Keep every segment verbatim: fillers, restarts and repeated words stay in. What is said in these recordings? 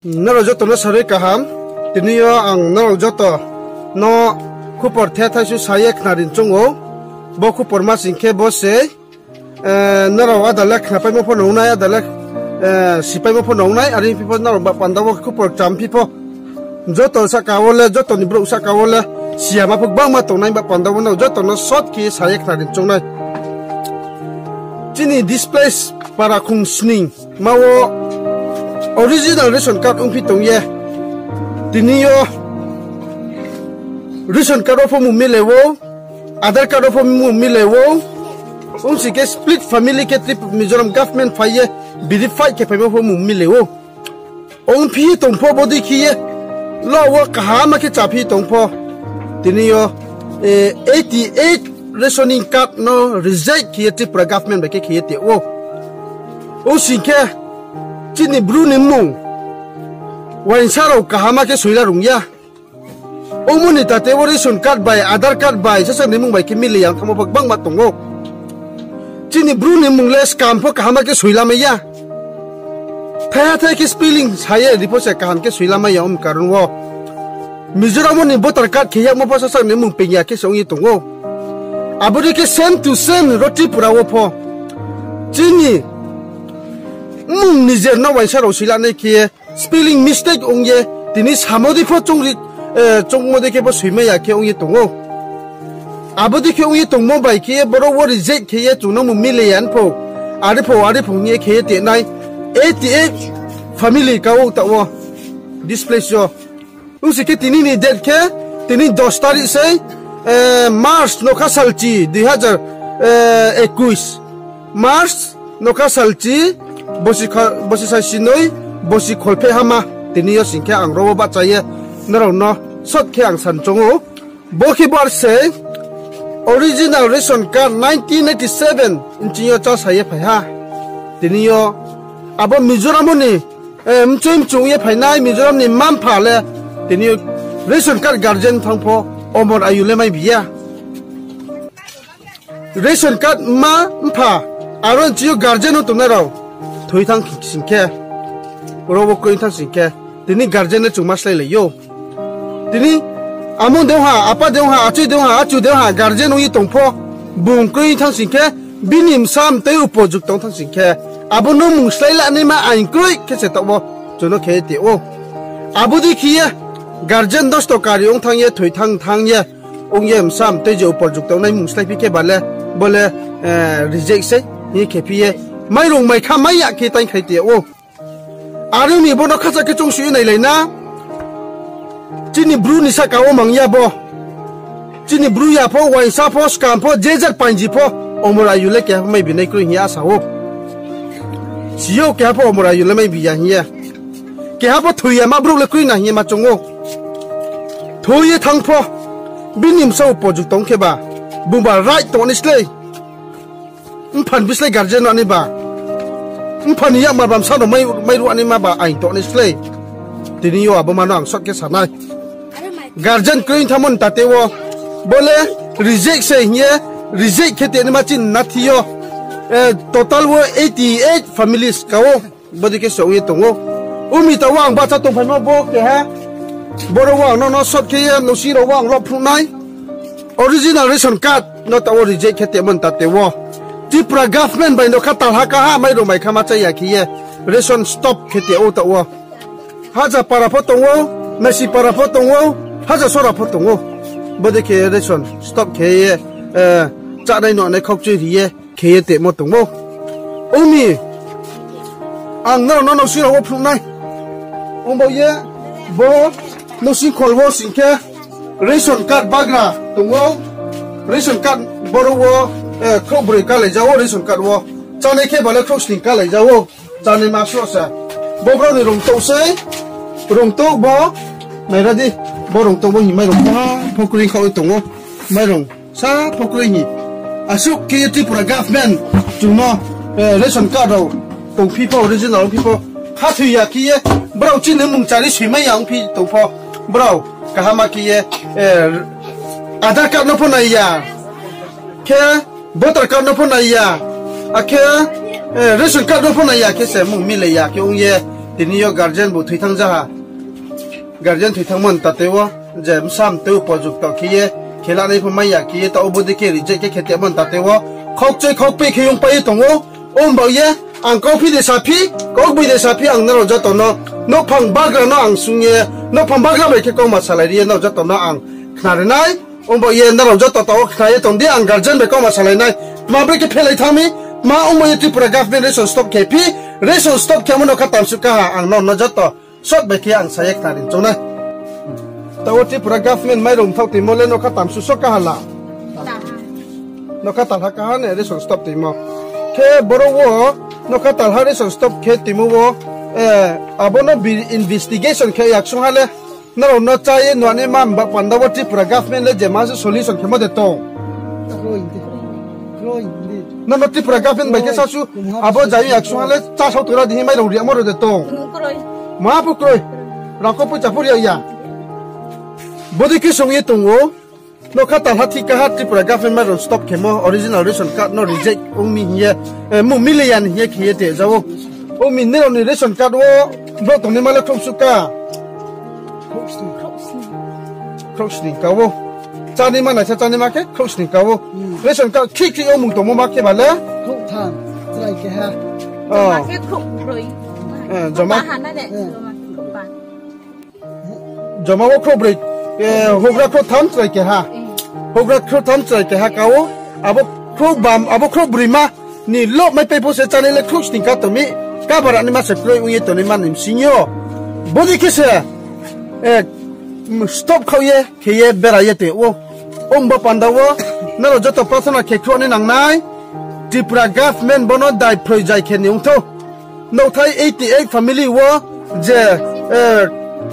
Nrao joto no sarui kaham. Tini yo ang nrao joto no khupor the thaisu sa ye khnari choung ou. Bo khupor ma sing khe bo se, nrao ada le khnapaimo pho nong nai, ada le sipaimo pho nong nai, are phi pho nrao ba panda wo khupor kcham phi pho. Joto sahka wo le, joto ni brouh sahka wo le, siyama pho gbangma tongnai ba panda wo nrao joto no short khe sa ye khnari choung nai. Chini displaced para khong sning ma wo original ration card ongphi tong ye. Tini yo ration card wo pho mung mile ou, Aadhaar card wo pho mung mile ou. Ong sing khe split family khe Tripura Mizoram government phai ye verify khe phaimo pho mung mile ou. Ongphi tong pho bodei khe ye, lo wo kaham khe chaphi tong pho. Tini yo eighty eight rationing card no reject khe ye Tripura government bai khe khe ye te ou. Ong sing khe chini Bru ni mmung uaingsa rao kaham khe soila rung ya. Omo ni tate wo ration card bai, Aadhaar card bai, sasang ni mmung bai khe mile ya ong thanngmo pho gbangma tong ou. Chini Bru ni mmung le skam pho kaham khe soila mai ya. Thaiha thai khe spelling sa ye ri pho se kaham khe soila mai ya, omo karon wo Mizoram wo ni voter card khe yagmo pho sasang ni mmung peing ya khe se ong ye tong ou. Abo dei khe same to same ro Tripura wo pho chini mmung nijer no uaingsa rao soila nai khe spelling mistake ong ye, tini samo dei pho choungmo dei khe pho soimai ya khe ong ye tong ou. Abo dei khe ong ye tongmo bai khe ye boro wo reject khe ye chung no mung mile ya pho, are pho, are pho hing ye khe ye te nai, eighty eight family ka ou taoh wo displace yo. Ong sing khe tini ni date khe, tini dos tarik sei, March nokha salchi, dui hazar ekuis, March nokha salchi, bosi sai sinoi, bosi kholpheh hama, tini yo sing khe ang ro wo bahcha ye nrao no short khe ang san choung ou. Bo khe bar sei original ration card nineteen ninety seven nching yo chá sa ye phai ha. Tini yo abo Mizoram wo ni mchoi mchung ye phainai Mizoram ni mma-mpha le tini yo ration card guardian thanng pho omor ayu le mai bi ya. Ration card mma-mpha, aro nching yo guardian no tongnai rao thoi thanng sing khe, ro wo kroi thanng sing khe, tini guardian le chung ma sláilai ou. Tini amo de ong ha, apa de ong ha, achoi de ong ha, achu de ong ha, guardian ong ye tong pho, bung kroi thanng sing khe, bini bsa mtoi upojukto ong thanng sing khe, abo no mung sláilanaima ain kroi khe se taoh wo chung no khe ye te ou. Abo dei khe ye guardian dosto kari ong thanng ye, thoi thanng thanng ye, ong ye bsa mtoi je upojukto ongnai mung sláiphi khe ba le, bo le reject sei hing ye khephi ye, mairung maikha mai ya khe taingkhai te ou. Are ong ni bo no khacha khe choungsuh ye nailai na. Chini Bru ni sahka wo mang ya bo. Chini Bru ya pho, uaingsa pho, skam pho, je jar painji pho, omor ayu le keha pho mai binai kroi hing ye asa ou. Si ou keha pho omor ayu le mai bi ya hing ye. Keha pho thoi ya ma brouh le kroi na hing ye ma choung ou. Thoi ye thanng pho, bini bsa upojukto ong khe ba, bungba right tongnai slái. Mpha ni bislái guardian no nai ba, mpha ni yakmar ba bsa no mai ruh naima ba ain tongnai slái. Tini yo abo ma no ang short khe sa nai. Guardian kroi thanngmo ni tate wo, bo le reject se hing ye, reject khe te naima chini nathi yo, total wo eighty eight families ka ou. Bodei khe se ong ye tong ou. Ong mi taoh wo ang bahcha tongphaimo bo keha. Boro wo ang no no short khe ye nouhsing rao wo ang lo phnuh nai. Original ration card no taoh wo reject khe temo ni tate wo, Tripura government bai no kha talha kaha mairung maikha ma chá ya khe ye ration stop khe te ou taoh wo. Haja para pho tong ou, Naisi para pho tong ou, Haja sora pho tong ou. Bodei khe ration stop khe ye, chánai no nai khaukchui ri ye khe ye temo tong ou. Ong mi, ang nrao no nouhsing rao wo phnuh nai. Ongba ye, bo nouhsing khol wo sing khe ration card bagra tong ou. Ration card boro wo, khrouhbroi kalai ja ou ration card wo. Chánai khe ba le khrouhsning kalai ja ou. Chánaima sroh se. Bo brao ni rungtouh sei. Rungtouh bo. Naira di. Bo rungtouh bo hing mairung sa pho kroi khaoh ye tong ou. Mairung sa pho kroi hing. Asuh khe ye Tripura government chung no ration card rao tongphi pho, original ongphi pho, khathoi ya khe ye, brao chini mmung chari soimai ya ongphi tong pho, brao kaham khe ye, Aadhaar card no pho nai ya, khe voter card no pho nai ya, akhe ration card no pho nai ya khe se mmung mile ya khe ong ye, Tini yo guardian bu thoi thanng ja ha. Guardian thoi thanngmo ni tate wo, je bsa mtoi upojukto khe ye, khe lanai pho mai ya khe ye, taoh wo bodei khe reject khe khe tongmo ni tate wo, khaukchoi khaukpeh khe ongpai ye tong ou. Ong baoh ye, ang kauphi de saphi, kaugboing de saphi, ang nrao joto no, nouhphang bagra no ang sung ye, nouhphang bagra bai khe kauma salai ri ye, nrao joto no ang khnari nai. Ong baoh ye nrao joto taoh wo khna ye tong di, ang guardian bai kauma salai nai. Tma brekhe phelai thanng mi, tma ong baoh ye Tripura government ration stop khe phi, ration stop khemo no kha tamsu kaha, ang nrao no joto short bai khe ang sa ye khnari choung nai. Taoh wo Tripura government mairung mthaoh toimo le nokha tamsu so kaha la. Nokha talha kaha ne ration stop toimo. Khe boro wo nokha talha ration stop khe toimo wo, abo no investigation khe yaksung ha le, nrao no chá ye nuanai ma ba panda wo Tripura government le je ma se solution khemo de tong. Nrao no Tripura government bai khe sasu, abo jai yaksung ha le chá sao tongra di hing mairung riamo rao de tong. Ma pho kroi. Rangkho poicha pho ri ya. Bodei khe song ye tong ou. Nokha talha thik kaha Tripura government mairung stop khemo, original ration card no reject ong mi hing ye, mung mile ya ni hing ye khe ye te ja ou. Ong mi nrao ni ration card wo brouh tongnaima le khrouhsuh ka. Khrouhsning ka ou. Chánaima naisa chánaima khe khrouhsning ka ou. Ration card khri khri yo mung tongmo ma khe ba le. Joma wo khrouhbroi, houhgra khrouhtham chrai keha. Houhgra khrouhtham chrai keha ka ou. Abo khrouhbam, abo khrouhbroima ni loh maipai pho se chánai le khrouhsning ka tong mi, kabara naima se kroi ong ye tongnaima ni bsing yo. Bodei khe se stop khaoh ye khe ye bera ye tong ou. Ong bo panda wo, nrao joto prathona khe khruh nai nang nai. Tripura government bo no daiphroi jai khe ni ong thou. Nouhthai eighty eight family wo je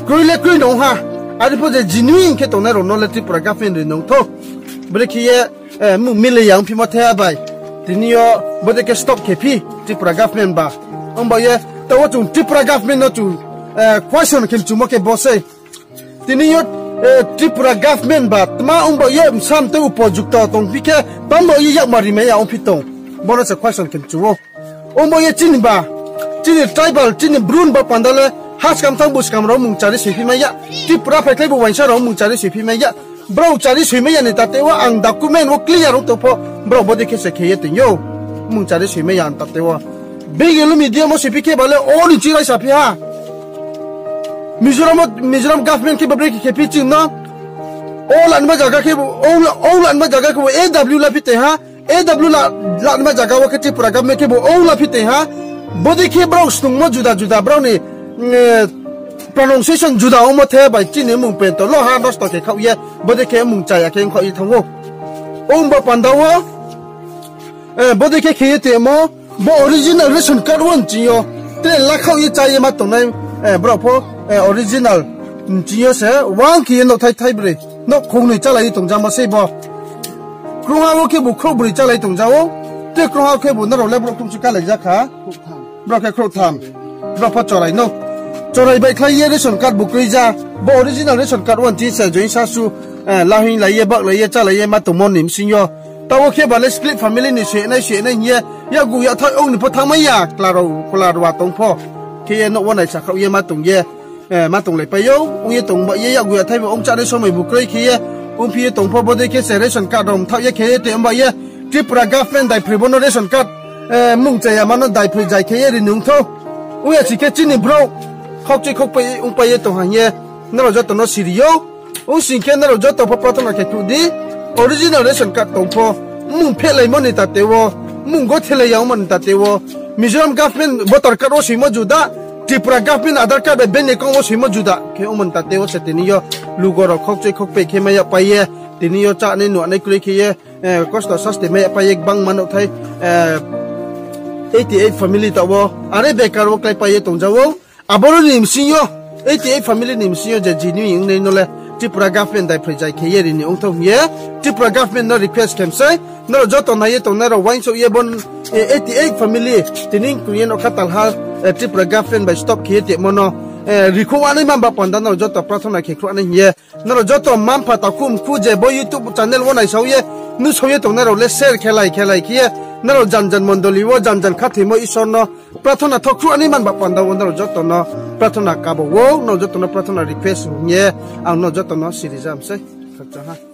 kroi le kroi nong ha. Are pho je genuine khe tongnai rao no le Tripura government ri nong thou. Brekhe ye mung mile ya ongphimo the bai. Tini yo bodei khe stop khe phi Tripura government ba. Ong baoh ye, taoh wo chung Tripura government no chung question khe mchumo khe bo sei. Tini yo Tripura government ba tma ong baoh ye bsa mtoi upojukto tongphi khe, tma ong baoh ye yakmar rimai ya ongphi tong. Bo no se question khe mchu ou. Ong baoh ye chini ba, chini tribal, chini Bru ni ba panda le, ha skam thanng buskam rao mung chari soiphi mai ya. Tripura phaikhlai bu uaingsa rao mung chari soiphi mai ya. Brao chari soimai ya ni tate wo ang document wo clear ong tong pho, brao bodei khe se khe ye tong ou. Mung chari soimai ya ni tate wo. Bengelu media mo soiphi khe ba le, o ni ching raisa phi ha. Mizoram government khe ba brekhe khe phi ching no. O lanima zaga khe, o lanima zaga khe bo A W la phi tong ha. A W la, lanima zaga wo khe Tripura government khe bo o la phi tong ha. Bodei khe brao snungmo juda juda, brao ni pronunciation juda ongmo the bai chini mung pento lo ha nosto khe khaoh ye, bodei khe mung chaya khe ongkhaoh ye thanng ou. Ong bo panda wo, bodei khe khe ye tongmo, bo original ration card wo nching yo, tre lakhaoh ye chá ye ma tongnai, brao pho, original nching yo se, wang khe ye nouhthai thaibroi, nouh khongnoi chálai ye tongjamo sei bo. Krungha wo khebu khrouhbroi chálai tongja ou, tre krungha wo khebu nrao le brouh khrouhsu kálai ja kha. Brao khe khrouhtham. Brao pho chorai no. Chorai baihkhlai ye ration card bu kroi ja. Bo original ration card wo nching se join sasu, lahoinglai ye, baklai ye, chálai ye ma tongmo ni bsing yo. Taoh wo khe ba le split family ni soinai, soinai hing ye, yakgu yakthai ong ni pho thanngmai ya, kla rao, kla rao tong pho. Khe ye nouh wo naisa khaoh ye ma tong ye, ma tonglaipai ou, ong ye tong ba ye yakgu yakthai bo ong chánai somoi bu kroi khe ye, ongphi ye tong pho bodei khe se ration card rao mthaoh ye khe ye te ong ba ye, Tripura government daiphroi bo no ration card, mung chayama no daiphroi jai khe ye ri ni ong thou. Ong ya si khe chini brouh, khaukchoi khaukpai ongpai ye tong ha hing ye, nrao joto no siri ou. Ong sing khe nrao joto pho prathona khe khruh di, original ration card tong pho, mmung phehlaimo ni tate wo, mmung gothelai ya ongmo ni tate wo, Mizoram government voter card wo soimo juda, Tripura government Aadhaar card bai bank account wo soimo juda khe ongmo ni tate wo se tini yo lugo rao khaukchoi khaukpai khe mai yagpai ye, tini yo chánai nuanai kroi khe ye, kosto sasti mai yagpai ye gbangma nouhthai, eighty eight family taoh wo, are bekar wo kláipai ye tongja ou. Aboro ni bsing yo, eighty eight family ni bsing yo je genuine ongnai no le Tripura government daiphroi jai khe ye ri ni ong thou hing ye, Tripura government no request khe mi sei, nrao joto nai ye tongnai rao uaingsouh ye bo, eighty eight family, tini kung ye nougkha talha, Tripura government bai stop khe ye tongmo no, rikhouh anaima ba panda nrao joto prathona khe khruh nai hing ye, nrao joto mma-mpha takhu mkhu je bo YouTube channel wo naisao ye, Nuhsao ye tongnai rao le share khelai khelai khe ye, nrao jan jan mondoli wo jan jan khathoimo Isor no prathona thokhruh ani man ba panda wo nrao joto no prathona kabo ou, nrao joto no prathona request hing ye ang no joto no siri jam sei. Khakchang ha.